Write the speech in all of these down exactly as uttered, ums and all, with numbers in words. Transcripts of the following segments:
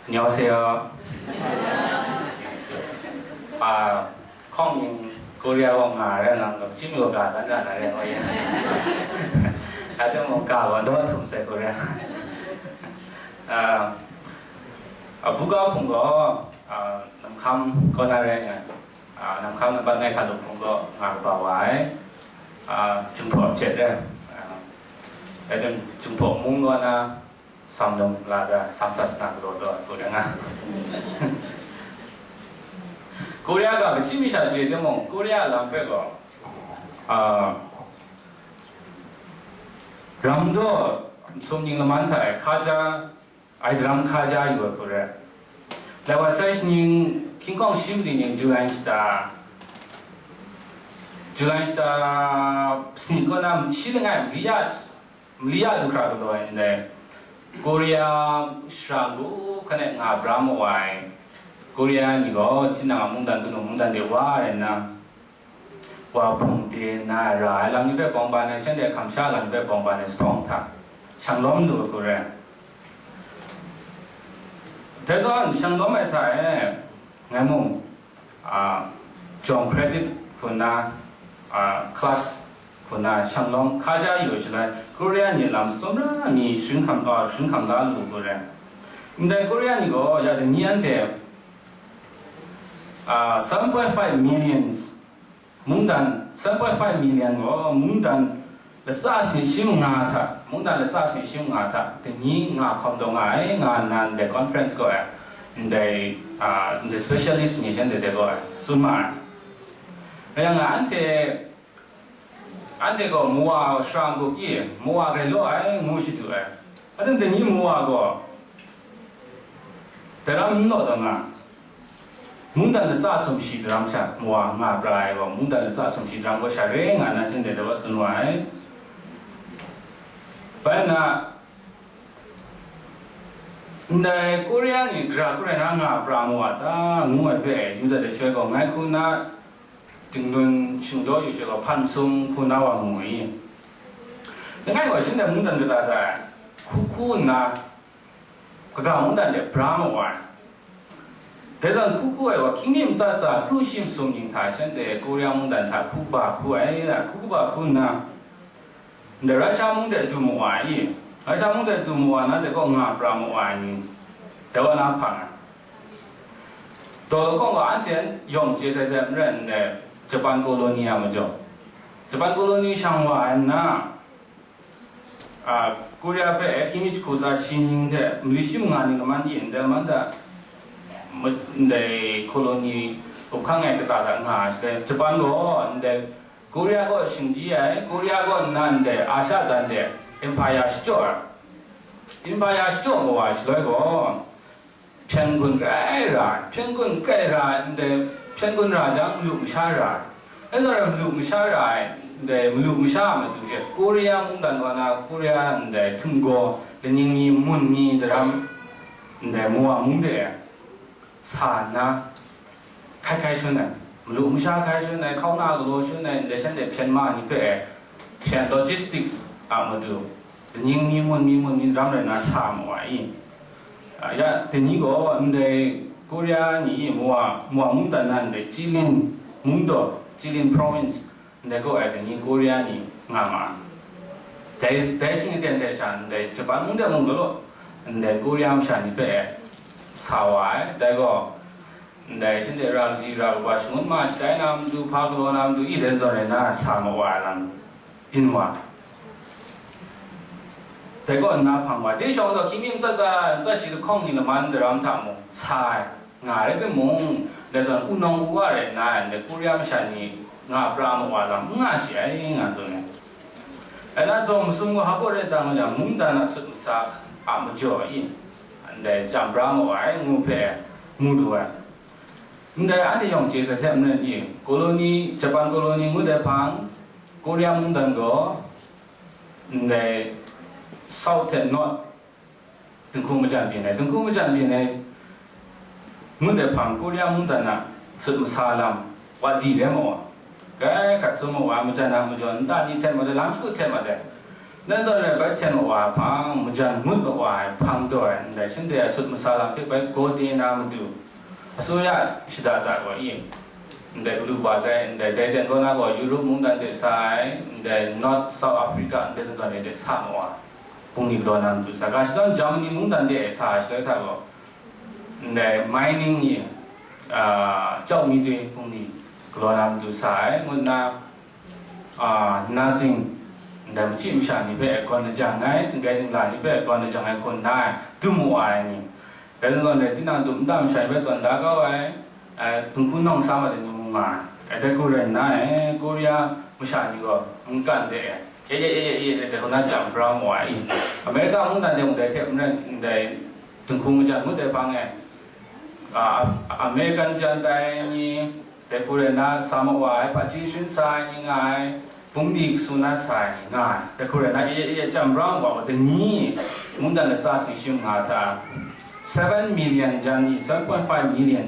안녕하세요. 아, ခအောင်ရင်ကိုရီးယားကငါရဲငါကချစ်မျိုးကတန်းကနာရဲဟောရအဲ့တော့ကဘာတော့ထုံးစဲကိုရီးယားအာအဘူကဖုံကအာနမ်ခမ်ကနာရဲငါအာနမ်ခမ်နမ်ဘတ်ငါခါတော့ဖုံကငါကဘာဝဲအာကျွန်ဖော်ချက်တဲ့အာအဲ့ကျွန်ကျွန်ဖော်မုံကနာ Samyong la da, samsas na lo do ko da nga. Korea ga bichi mi sha je de mong, Korea lam pe go. Ah, ram do sum ning man thai, kha ja, ai ram kha ja yu ko re. La wa sai ning king kong shim di ning ju lai sta. Ju lai sta, sni ko na shi le ngai, li ya, Mali a du hkra galaw ai ndai Korea shara ngu hkra nga bra mawa ai Korea ni gaw, tinang a mungdan kanu mungdan de wa rai nna, wa hpung de nna ra ai lam ni hpe bawng ba nai, shanhte hkam sha lam ni hpe bawng ba nai, sahpawng hta shang lawm lu ai hku rai. Dai zawn shang lawm ai hta e, ngai mung, a, jawng credit hku nna, a, class hku nna shang lawm hkaja yu ai shaloi, Korea ni lam sumra mi sharin hkam, a, sharin hkam la lu ai hku rai. Ndai Korea ni gaw ya dai ni anhte, a, seven point five millions, mungdan, seven point five million gaw mungdan latsa sing shi manga hta, mungdan latsa sing shi manga hta, dai ni nga hkawm taw nga ai, nga nna ndai conference gaw ai, ndai, a, ndai specialist ni shanhte de gaw ai, tsun ma ai. Rai yang, anhte, anhte gaw mawa shara n-gup i, mawa grai law ai, ngu shadu ai. Aten dai ni mawa gaw, dai ram n law taw nga, mungdan latsa sumshi daram sha mawa nga pra ai gaw, mungdan latsa sumshi daram gaw sha re nga na shanhte de wa tsun wa ai. Bai na, ndai Korea ni gara hku rai na nga pra mawa ta, ngu ai hpe, Yuda de chyoi gaw, ngai hku na dinglun shingdaw yu chyoi gaw, hpan sum hku na wa mu i. Langai gaw, shanhte mungdan kata hta hku hku nna, kaga mungdan de bra mawa ai. Dai zawn hku hku ai wa, hkying mi matsa tsa kru shi masum ning hta shanhte Korea mungdan hta hku kaba hku ai, hku kaba hku nna, ndai Russia mung de du mawa ai i, Russia mung de du mawa na de kaw nga pra mawa ai ni, dai wa na hpang ai. Daw lakawng ga anhte yawng chye sai hte maren ndai Japan colony a majaw, Japan colony shang wa ai nna, a, Korea hpe Kimich hku sa shi ning hte mali shi manga ni laman e ndai laman hta ma-, ndai colony up hkang ai kata hta nga ai shaloi, Japan gaw ndai Korea kaw shingbyi ai, Korea kaw nna ndai Asha dan de empire shachyaw ai. Empire shachyaw mawa shaloi gaw, hpyen gun grai ra ai, hpyen gun grai ra ai, ndai hpyen gun ra jang, malu masha ra ai. Dai zawn rai malu masha ra ai, ndai malu masha a matu she, Korea mungdan wa na, Korea ndai htinggaw, laning mi, mun mi, daram, ndai mawa mung de sa nna, hkai hkai shun ai, malu masha hkai shun ai, hkauna galaw shun ai, ndai shanhte hpyen ma ni hpe hpyen logistic a matu, laning mi, mun mi, mun mi, daram rai na sa mawa i. A, ya, dai ni gaw ndai Korea ni i mawa, mawa mungdan na ndai Jilin mungdaw, Jilin province, ndai kaw ai dai ni Korea ni nga ma ai. Dai, dai hkying aten hte sha ndai Japan mung de mung law law, ndai Korea masha ni hpe sa wa ai. Dai gaw, ndai shanhte ra kaji ra kaba shangun ma shatai na matu, hpa galaw na matu, i ren zawn rai na sa mawa ai lam byin wa. Dai kaw nna hpang wa, dai shawng gaw hkying mi matsa tsa, matsa shi lahkawng ni laman daram hta mung sa ai, nga ai rai timung, dai zawn wunawng wuwa rai nna, ndai Korea masha ni nga pra mawa lam n nga shi ai, nga tsun ai. Rai nna, daw masum gaw hpa baw rai ta nga jang, mungdan a sut masa a majaw i, ndai chyam pra mawa ai, ngu hpe mu lu ai. Ndai anhte yawng chye sai hte maren i, colony, Japan colony ngut ai hpang, Korea mungdan gaw, ndai south hte north, dinghku majan byin ai, dinghku majan byin ai ngut ai hpang, Korea mungdan a sut masa lam wa di rai mawa, grai hkrat tsun mawa, majan a majaw nta ni htet mat ai, lam shagu htet mat ai, Nan zawn rai bai hten wa ai hpang, majan ngut wa ai hpang daw ai, ndai shanhte a sut masa lam hpe bai gawde na matu, asuya shada da gaw i, ndai galu ba sai, ndai dai den gaw na gaw Europe mungdan de sa ai, ndai North South Africa, ndai zawn zawn de sa ma wa, bungli galaw na matu sa, ga shadawn Germany mungdan de sa ai shaloi hta gaw, ndai mining ni, a, chau mi dui bungli galaw na matu sa ai, ngut na, a, nursing, ndai machyi masha ni hpe gawn lajang ai, tinggai tingla ni hpe gawn lajang ai hku nna ai, dum wa ai ni, dai zawn zawn e, tinang dum nta masha ni hpe tawn da kau ai, a, dinghku nawng sa ma de ni mung nga ai. Ai, dai hku rai nna, e, Korea masha ni gaw n kan de, e, e, e, e, e, e, dai hku na jam bra mu ai. America mungdan de mung dai hte n rai, ndai dinghku majan ngut ai hpang e, a, American jan tai ni, dai hku rai na, sa ma wa ai, hpaji sharin sa ai ni nga ai, bungli kasu na sa ai ni nga ai, dai hku rai na, e, e, e, jam bra wa, wa, dai ni, mungdan lasa sing shim nga hta, seven million jan ni, seven point five million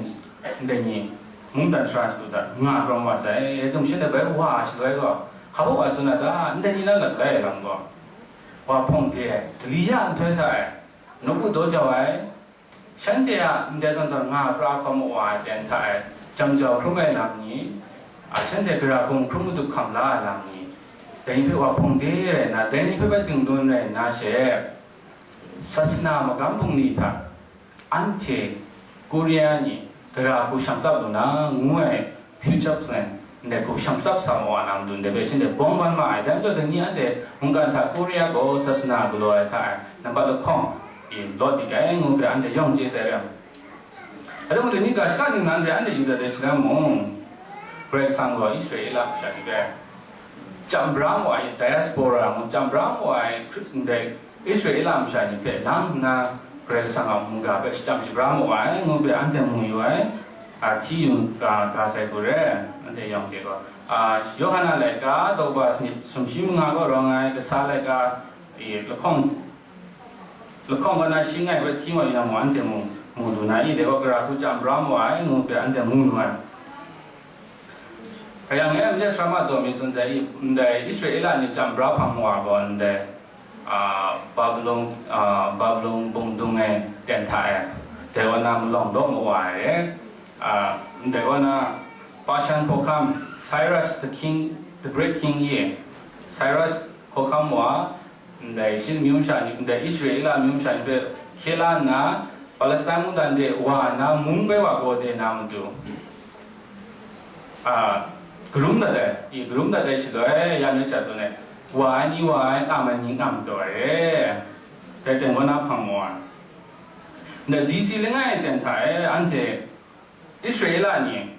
dai ni, mungdan sara shadu hta, nga pram wa sai, e, dum shin dai bai wa shaloi gaw, hpa wa su na ta, ndai ni na lat lai ai lam gaw, wa hpawng de ai, dali ya nhtoi hta e, nawku daw jau ai, shanhte a ndai zawn zawn nga pra hkawm wa ai ten hta e, jam jau hkrum ai lam ni, a, shanhte gara hkum hkrum madup hkam la ai lam ni, dai ni hpe wa hpawng de rai nna, dai ni hpe bai dingdun rai nna she, sasana magam bungli hta, anhte Korea ni gara hku shang tsap lu na, ngu ai future plan, ndai hku shang tsap sa ma wa na matu, ndai hpe shanhte bawng ban ma ai. Dai majaw, dai ni anhte mungkan hta Korea gaw sasana galaw ai hta e, nambat lahkawng e lawt dik ai, ngu hpe anhte yawng chye sai yang, dai majaw, dai ni ga shaka ningnan hte anhte yu dat ai shaloi mung, Karai Kasang gaw Israela masha ni hpe, chyam bra mu ai, diaspora mu, chyam bra mu ai, Hkris-, ndai Israela masha ni hpe lang nna, Karai Kasang a mungga hpe shachyam shabra mu ai, ngu hpe anhte mu yu ai, a, hti yu ga, ga sai hku re, anhte yawng hte gaw, a, Yawhan a laika, daw ba sanit sumshi manga gaw rawng ai, kasa laika, e, lahkawng, lahkawng kaw na shi ngai hpe hti mat yu na mu, anhte mu, mu lu na i, dai gaw gara hku chyam bra mu ai, ngu hpe anhte mu lu ai. Kayang e, Myen sara ma taw mi tsun sai i, ndai Israela ni chyam bra hpang wa gaw ndai, a, Babilon, a, Babilon bungdung e ten hta e, dai kaw na malawng law mawa ai re, a, ndai kaw na Pashan hkawhkam, Cyrus the king, the great king ye, Cyrus hkawhkam wa, ndai Shin amyu masha ni, ndai Israela amyu masha ni hpe hkye la nna, Palestine mungdan de wa nna, mung bai wa gaw de na matu, a, karum dat ai, i karum dat ai shaloi, ya myit sha tsun ai, wa ai ni wa ai, ngam ai ni ngam taw ai, dai ten kaw na hpang mu ai. Ndai B C langai ten hta e, anhte Israela ni,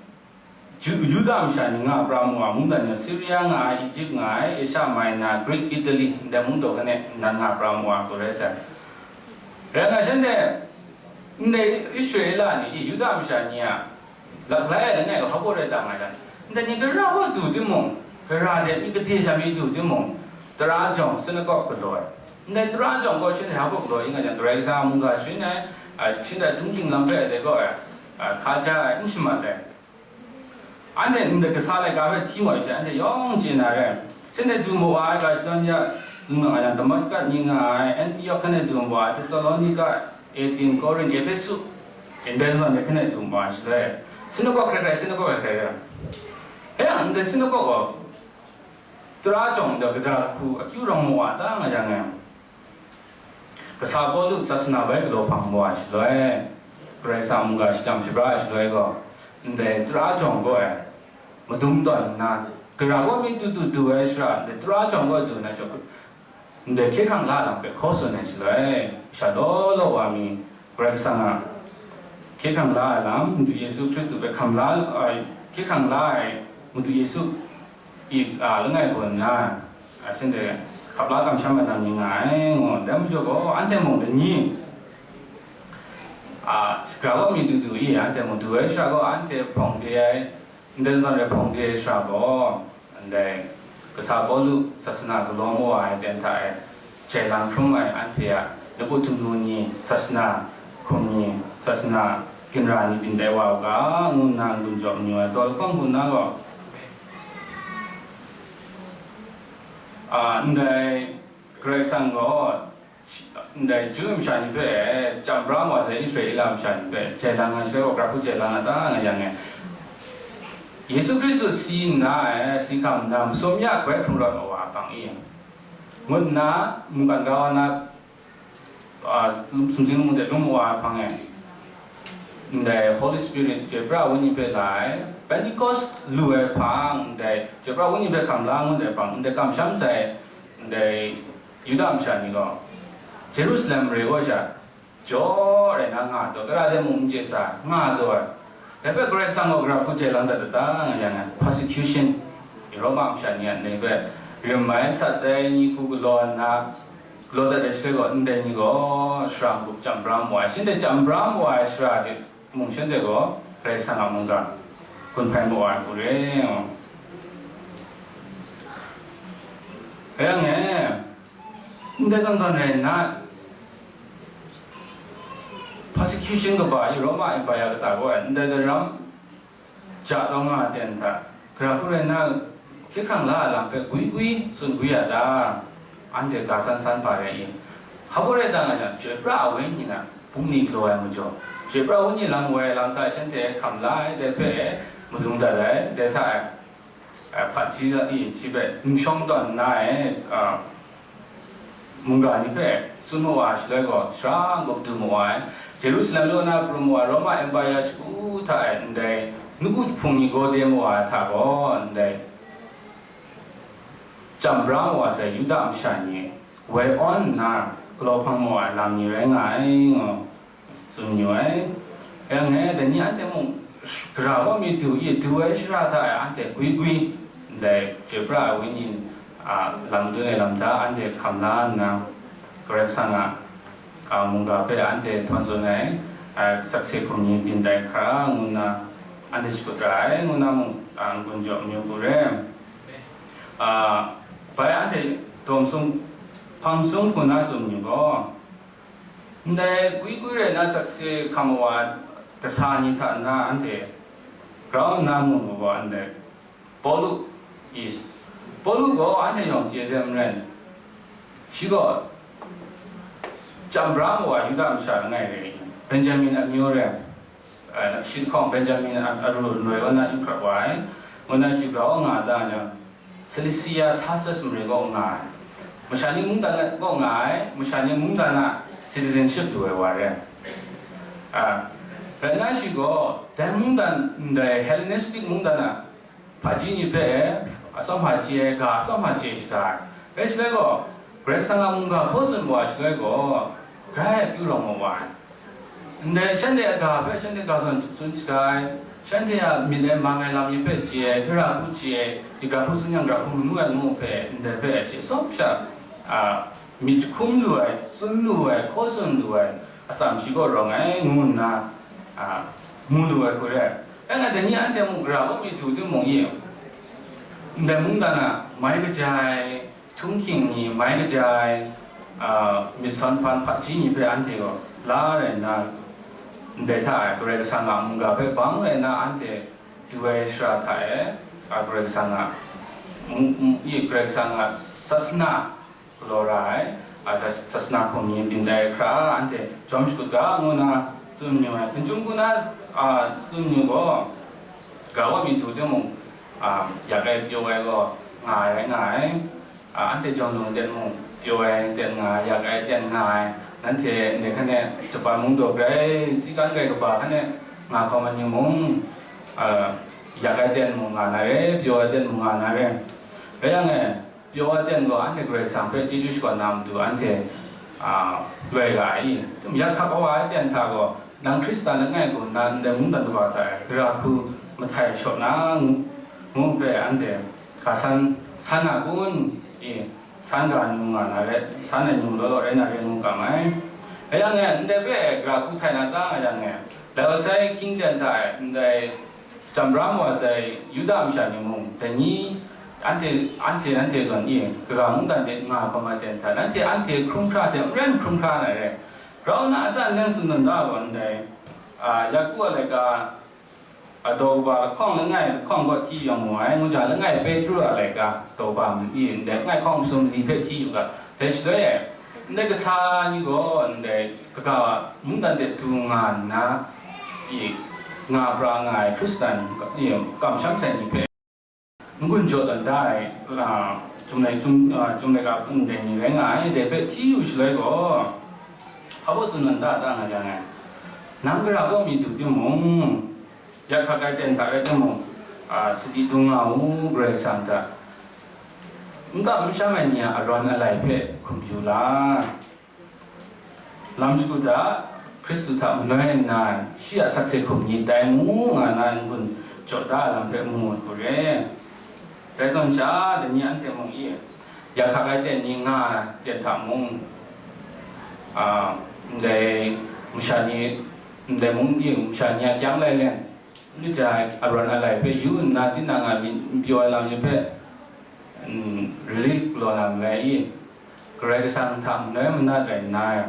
Ju-, Yuda masha ni nga pra mu ai mungdan ni, Syria nga ai, Egypt nga ai, Asia Minor, Greek, Italy, ndai mung taw hkra nan nga pra mu ai hku rai sai. Rai nga, shanhte ndai Israela ni, Yuda masha ni a laklai ai langai gaw hpa rai ta nga jang, ndai ni gara gaw du timung, gara de mi kade sha mi du timung, tara jawng sinagog galaw ai. Ndai tara jawng gaw shanhte hpa galaw yu nga jang, Karai Kasang a mungga sharin ai, a, shanhte htunghking lam hpe ai dai gaw ai, a, hkaja ai, n shamat ai. Anhte ndai kasa laika hpe hti wa yu sai, anhte yawng chye na rai. Shanhte du mawa ai ga shadawn ya, tsun ma nga yang, Damascus ni nga ai, Antioch hkan e du mawa ai, Thessalonica, Athene, Corinth, Ephesus, ndai zawn ni hkan e du mawa ai shaloi, sinagog hkrai hkrai, sinagog hkrai hkrai rai. E yang, ndai sinagog gaw tara jawng de, gada hku akyu rawng mawa ta nga yang e. Kasa Pawlu sasana bai galaw hpang mawa ai shaloi, Karai Kasang mungga shachyam shabra ai shaloi gaw, ndai tara jawng gaw e, madung tawn nna, gara gaw mi du du du ai shara, ndai tara jawng gaw du na shawng, ndai hkye hkrang la lam hpe hkaw tsun ai shaloi, masha law law wa mi, Karai Kasang a hkye hkrang la ai lam, Madu Yesu Hkristu hpe hkam la ai, hkye hkrang la ai, Madu Yesu i, a, langai kaw nna, a, shanhte hkap la kamsham ai lam ni nga ai, ngu, dai majaw gaw, anhte mung dai ni, a, shagra gaw mi du du i, anhte mung du ai shara gaw, anhte hpawng de ai, ndai zawn rai hpawng de ai shara gaw, ndai Kasa Pawlu sasana galaw mawa ai ten hta e, jai lang hkrum ai anhte a lapu htingnu ni, sasana hkum ni, sasana ginra ni byin tai wa u ga, ngu nna n-gun jaw mayu ai. Taw lahkawng hku nna gaw, a, ndai Karai Kasang gaw, ndai Ju masha ni hpe, chyam bra wa sai Israela masha ni hpe, jai lang ai shaloi gaw, gara hku jai lang a ta, nga yang e. Yesu Hkristu si nna, e, si hkam nna, masum ya hkoi hkrung rawt wa ai hpang e, ngut nna, mungkan ga wa na, a, sumsing lamu de lung wa ai hpang e, ndai Holy Spirit, Chyoi Pra Wenyi hpe la ai, Pentecost lu ai hpang, ndai Chyoi Pra Wenyi hpe hkam la ngut ai hpang, ndai kamsham sai, ndai Yuda masha ni gaw, Jerusalem mare kaw sha, jaw rai na nga taw, gara de mung n chye sa, nga taw ai. Dai hpe Karai Kasang gaw gara hku jai lang dat da ta, nga yang ai, persecution, Roma masha ni a ndai hpe rim ai sat ai ni hku galaw nna, galaw dat ai shaloi gaw, ndai ni gaw shara n-gup chyam bra mu ai. Shin dai chyam bra mu ai shara de mung shin dai gaw, Karai Kasang a mungga hkun hpai mu ai hku re. Rai yang e, ndai zawn zawn rai nna, persecution kaba i Roma Empire kata gaw ai, ndai daram ja taw nga ai ten hta, gara hku rai nna, hkye hkrang la ai lam hpe gwi gwi tsun gwi ya ta, anhte ga san san hpa rai i? Hpa baw rai ta nga jang, Chyoi Pra ai Wenyi na bungli galaw ai majaw, Chyoi Pra Wenyi lam woi ai lam hta shanhte hkam la ai, dai hpe madung dat ai, dai hta e, a, hpaji i, shi hpe nshawng tawn nna e, a, mungga ni hpe tsun mu wa ai shaloi gaw, shara n-gup du mu ai. Jerusalem law na pru mu ai Roma Empire shagu hta e ndai nawku jahpung ni gaw de mu ai hta gaw, ndai chyam bra mu wa sai Yuda masha ni woi awn nna galaw hpang mu ai lam ni rai nga ai, ngu tsun yu ai. Yang e, dai ni anhte mung gara kaw mi du i, du ai shara hta e anhte gwi gwi, ndai Chyoi Pra ai Wenyi, a, lam dun ai lam hta anhte hkam la nna, Karai Kasang a, a, mungga hpe anhte htawn tsun ai, a, sakse hkum ni byin tai hkra ngu nna, anhte shakut ra ai, ngu nna mung, a, n-gun jaw amyu hku re. A, bai anhte daw masum, hpang sum hku na tsun yu gaw, ndai gwi gwi rai na sakse hkam wa kasa ni hta na anhte grau nna mu mu wa ndai Pawlu i, Pawlu gaw anhte yawng chye de n rai, shi gaw chyam bra mu wa Yuda masha langai rai, Benjamin amyu rai, a, shi lahkawng Benjamin a, aru nroi wa na yu hkrat wa ai, ngu na shi grau nga da jang, Cilicia Tarsus mare kaw nga ai, masha ni mungdan kaw nga ai, masha ni mungdan a citizenship lu ai wa re. A, rai nna shi gaw, dai mungdan, ndai Hellenistic mungdan a hpaji ni hpe atsawm hpa chye ai, ga atsawm hpa chye shaga ai. Rai shaloi gaw, Karai Kasang a mungga hkaw tsun wa shaloi gaw, grai akyu rawng wa ai. Ndai shanhte a ga hpe shanhte ga zawn tsun shaga ai, shanhte a myit e mang ai lam ni hpe chye ai, gara hku chye ai, gara hku tsun yang gara hku manu ai ngu hpe, ndai hpe shi tsawm sha, a, myit jahkum lu ai, tsun lu ai, hkaw tsun lu ai, atsam shi kaw rawng ai, ngu nna, a, mu lu ai hku re. Rai nna, dai ni anhte mung gara kaw mi du timung e, ndai mungdan a mai kaja ai, htunghking ni mai kaja ai, a, myit sawn hpan hpaji ni hpe anhte gaw la rai nna, ndai hta e Karai Kasang a mungga hpe bang rai nna anhte du ai shara hta e, a, Karai Kasang a, mu-, mu-, i, Karai Kasang a sasana galaw ra ai, a, sas-, sasana hkum ni byin tai hkra anhte jawm shakut ga, ngu nna tsun mayu ai. Hkum chyum hku na, a, tsun mayu gaw, gara kaw mi du timung, a, yak ai pyaw ai gaw nga ai rai nga ai. A, anhte jawng lung ten mung pyaw ai ten nga ai, yak ai ten nga ai, nanhte ndai hkan e Japan mung daw grai, si kan grai kaba hkan e nga hkawm ai ni mung, a, yak ai ten mung nga na re, pyaw ai ten mung nga na re. Rai yang e, pyaw ai ten gaw anhte Karai Kasang hpe chyeju shakawn na matu anhte, a, loi ga ai i? Yak hkap wa ai ten hta gaw, nang Hkristan langai hku nna ndai mungdan kaba hta e gara hku mahtai shaw na ngu, ngu hpe anhte ga san, san a kun? I, san ga nu nga na re, san ai nu law law rai na re ngu kam ai. Rai yang e, ndai hpe gara hku htai na ta nga yang e, Laodicea hkying ten hta e, ndai Chyam bra mu wa sai Yuda masha ni mung, dai ni anhte, anhte, anhte zawn e, kaga mungdan de nga hkawm ai ten hta, nanhte anhte hkrum hkra hte maren hkrum hkra na re. Grau nna adan leng tsun dan da ai gaw ndai, a, Yaku a laika A, daw kaba lahkawng langai lahkawng gaw hti yawng mu ai, ngu jang langai Petru a laika daw kaba mali, ndai langai hkawng masum mali hpe hti yu ga, dai shaloi e, ndai kasa ni gaw ndai kaga mungdan de du nga nna, i, nga pra nga ai Hkristan, i, kamsham sai ni hpe n-gun jaw tawn da ai, a, Chyum Lai, Chyum, a, Chyum Laika ndai ni rai nga ai, dai hpe hti yu shaloi gaw, hpa baw tsun tawn da, da nga jang e, nang gara kaw mi du timung, ya hkak ai ten hta rai timung, a, sadi dung nga u, Karai Kasang hta. N kam n sham ai ni a arawn alai hpe hkum yu la. Lam shagu hta, Hkristu hta manoi nna, shi a sakse hkum ni tai mu nga na n-gun jaw da ai lam hpe mu ai hku re. Dai zawn sha, dai ni anhte mung i, ya hkak ai ten ni nga ten hta mung, a, ndai masha ni, ndai mung ni masha ni a kyang lai len, Ni ja ai arawn alai hpe yu nna, tinang a myit n pyaw ai lam ni hpe, mm, relief galaw na malai i? Karai Kasang hta manoi manat rai nna,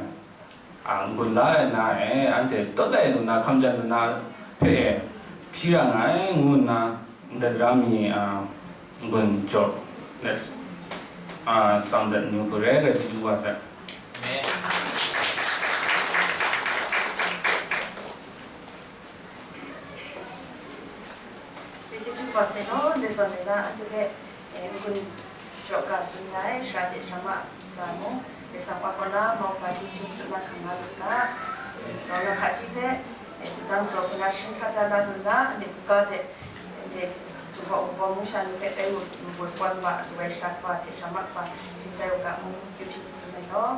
a, n-gun la rai nna, e, anhte tawt lai lu na, hkam jan lu na hpe, e, hpyi ra nga ai, ngu nna, ndai tara mi, a, n-gun jaw, let's, a, sam dat nu hku rai rai di lu wa sai. Amen. Chyeju hpa sai law, ndai zawn e na, anhte hpe, eh, n-gun jaw ga tsun ya ai, sara hte sara ma ntsa mung, Karai Kasang Wa kaw na, mauhpa chyeju matu na hkam nga lu ga, rau na hpaji hpe, eh, dang zaw hku na sharin hkaja la lu nna, anhte hkungga hte, anhte Jinghpaw Wunpawng mungga ni hpe rai ngut ngut pawt wa, duwai sara kaba hte sara ma kaba, ntsa yu ga mung, hkyu hpyi lu ai law,